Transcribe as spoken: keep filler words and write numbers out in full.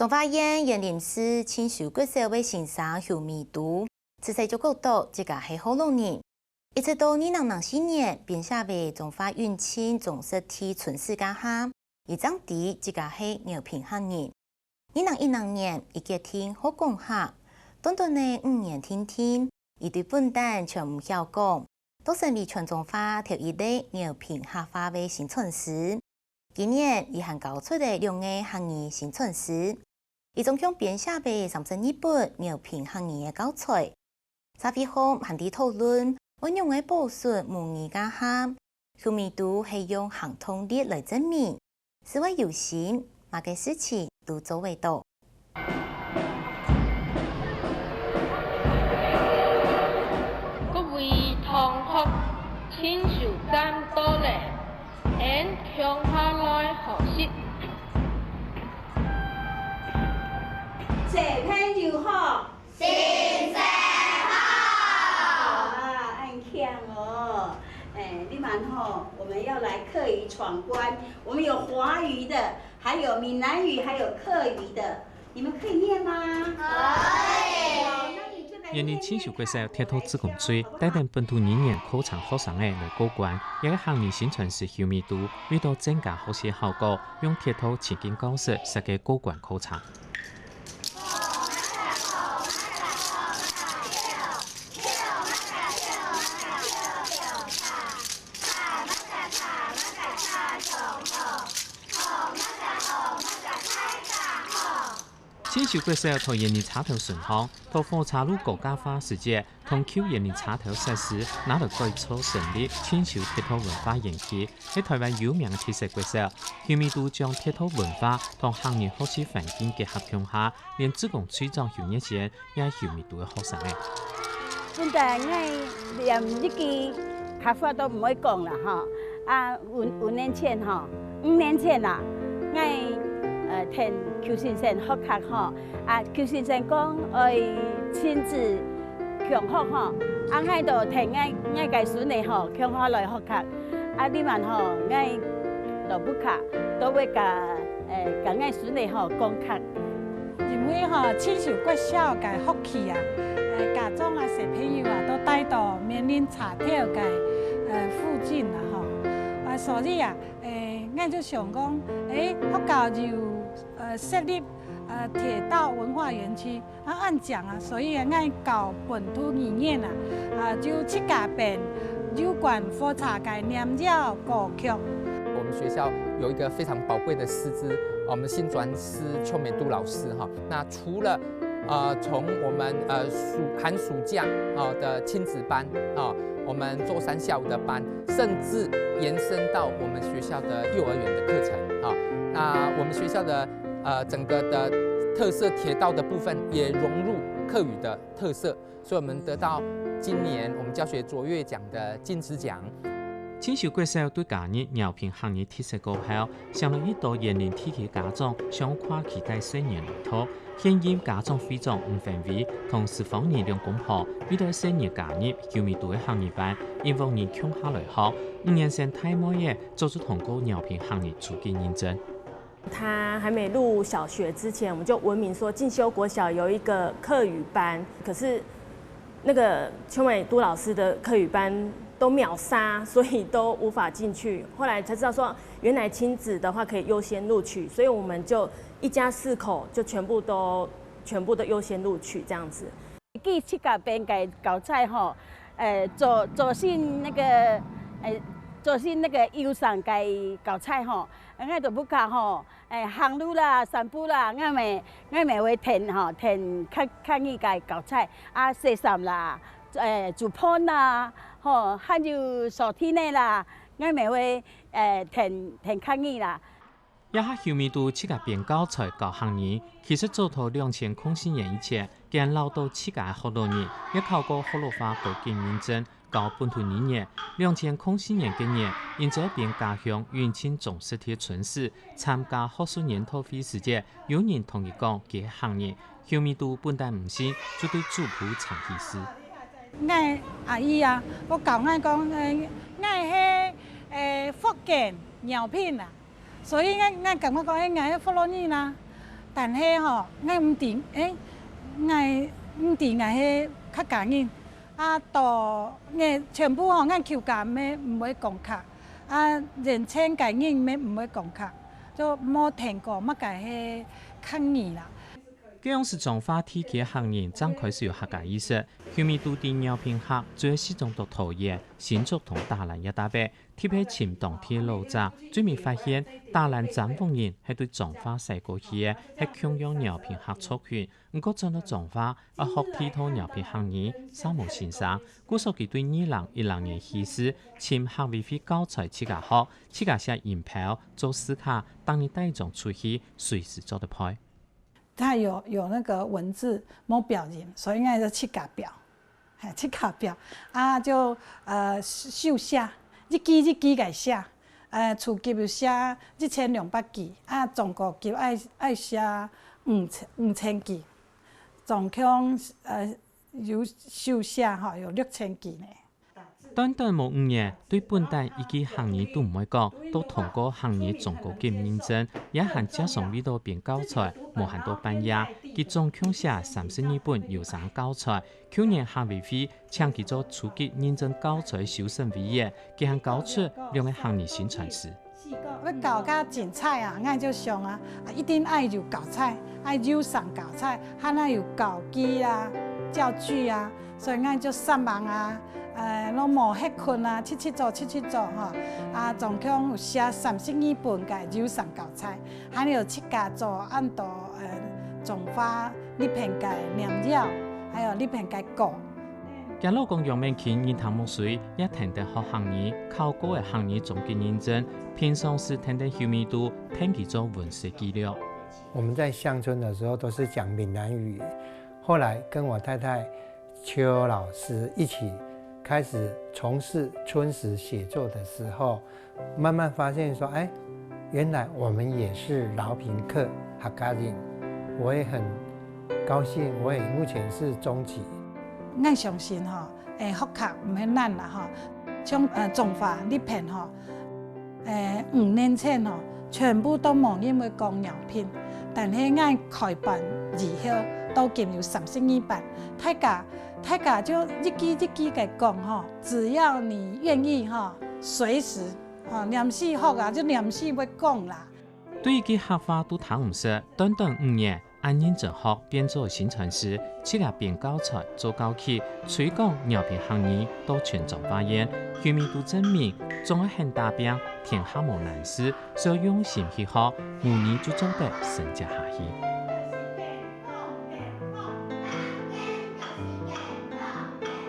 彰化縣員林市進修國小个先生邱美都，自細就覺著自家係學老人。一直到二零零四年編寫个彰化永慶總實體村史該下，佢正知自家係饒平客人。二零一零年，佢決定學講客，短短个五年定定，佢對本旦全毋曉講，到成為全彰化頭一个饒平客話个宣傳師。 今年佢還教出了兩個客語宣傳書，佢總共編寫了三十二本饒平客語个教材。社會項還在討論愛仰仔保存母語該下，邱美都係用行動力來證明，只要有心，麼个事情都做會到。 各位同學，親像恁多咧，俺共下來學習。小朋友好。先生好。啊，恁慶哦！哎，你們吼，我們要來客語闖關，我們有華語的，還有閩南語，還有客語的。 你們可以念嗎？可以。園林進修國小鐵道志工隊帶等本土語言課程學生仔來過關，這個客語宣傳師邱美都為著增加學習效果，用鐵道情境教室設計過關課程。 進修國小在園林車頭順巷，在火車路高架化時節，同舊園林車頭設施拿來改造成立進修鐵道文化園區，係臺灣有名个特色國小。邱美都將鐵道文化同客語學習環境結合共下，連志工隊長邱月仙 也係邱美都个學生仔。本來𠊎連一句客話都毋會講啦吼。啊，五，五年前吼，五年前啦，𠊎，呃，跈邱先生學客吼。啊，邱先生講愛親子共學吼，啊，𠊎就跈𠊎，𠊎个孫仔吼，共下來學客。啊，這滿吼，𠊎都毋怕，都會佮，呃，佮𠊎孫仔吼講客。 因為吼，進修國小个學區啊，呃，家長啊，小朋友啊，都戴到員林車頭个，呃，附近啦吼。啊，所以啊，欸，𠊎就想講，欸，學校有，呃，設立，呃，鐵道文化園區，啊，恁靚啊，所以𠊎教本土語言啊，啊，就自家編有關火車个念謠歌曲。我們學校有一個非常寶貴的師資，我們薪轉師邱美都老師哈， 那除了，呃，從我們，呃，暑，寒暑假，哦，的親子班，哦，我們週三下午的班，甚至延伸到我們學校的幼兒園的課程，哦，那我們學校的，呃，整個的特色鐵道的部分也融入客語的特色，所以我們得到今年我們教學卓越獎的金質獎。進修國小對加入饒平客語特色過後， 想到一到園林地區家長想跨期帶細人來讀，現任家長會長吳芬偉同施芳仁兩公婆為著細人加入邱美都个客語班，因為人共下來學，五年生大妹仔做出通過饒平客語初級認證。他還沒入小學之前，我們就聞名說進修國小有一個客語班，可是 那個邱美都老師的客語班都秒殺，所以都無法進去。後來才知道說，原來親子的話可以優先錄取，所以我們就一家四口就全部都，全部都優先錄取這樣子。佢自家編个教材吼，呃，做，做成那個，呃，做成那個友善个教材吼，𠊎都毋怕吼， 欸，行路啦、散步啦，𠊎乜，𠊎乜會跈吼，跈客，客語个教材，啊，洗衫啦，欸，煮飯啦，吼，還有掃地个啦，𠊎乜會，欸，跈，跈客語啦。這下邱美都自家編教材教客語，其實早在兩千空四年以前，佢就恅著自家个學老人，也考過學老話高級認證， 教本土語言。兩千空四年个年，因在編家鄉永慶總實體个村史，參加學術研討會時節，有人同佢講佢係客人，邱美都本旦毋信，就對族譜查起始。𠊎阿姨啊，有教𠊎講，欸，𠊎係，欸，福建饒平啊。 所以𠊎，𠊎感覺講，欸，𠊎係福佬人啊。但係吼，𠊎毋知，欸，𠊎毋知𠊎係客家人，啊，到𠊎全部吼，𠊎舅家乜毋會講客，啊，連親个人乜毋會講客，就無聽過麼个係客語啦。 該央時彰化地區个客人正開始有客家意識，邱美都在饒平客主要集中到桃園、新竹同打蘭這搭位，特別尋當地个老者，最尾發現打蘭詹屋人係對彰化徙過去个，係共樣饒平客族群，毋過轉到彰化，愛學地道饒平客語，煞無先生。故所佢對二零一零年起始，尋客委會教材自家學，自家寫音標，做字卡，逐日帶張出去，隨時做得背。 它有，有那個文字，無標音，所以應該是自家標，係，自家標。啊，就，呃，手寫，一支一支个寫，呃，初級有寫一千兩百支，啊，中高級愛，愛寫五千，五千支，總共，呃，有手寫吼，有六千支呢。 短短無五年，對本旦一句客語都毋會講，都通過客語中高級認證，也還接上幾多篇教材，無閒到半夜，佢總共寫三十二本有聲教材。舊年客委會請佢做初級認證教材修審委員，佢還教出兩個客語薪傳師。 愛教較精彩啊，𠊎就想啊，啊，一定愛有教材，愛有聲教材，還愛有教具啊、教具啊，所以𠊎就煞猛啊，呃，攏無歇睏啊，直直做，直直做吼，啊，總共有寫三十二本个有聲教材，還有自家做恁多，呃，中華這片个念謠，還有這片个歌。 厥老公楊明勤日頭泅水，也跈等學客語，考過个客語中級認證，平常時跈等邱美都，跈佢做文書記錄。我們在鄉村的時候都是講閩南語，後來跟我太太邱老師一起開始從事村史寫作的時候，慢慢發現說，哎，原來我們也是饒平客客家人，我也很高興，我也目前是中級。𠊎相信吼，誒，學客毋係難啦吼，像，呃，彰化這片吼，誒，五年前吼，全部都無人會講饒平，但係𠊎開班以後，到今有三十二班，大家，大家就一句一句个講吼，只要你願意吼，隨時 吼，黏時學啊，就黏時會講啦。對於佢客話都聽毋識，短短五年，恁認真學變做薪傳師，除了編教材、做教具、推廣饒平客語到全彰化縣，邱美都證明，總愛肯打拚，天下無難事，只要用心去學，無疑就做得承接下去。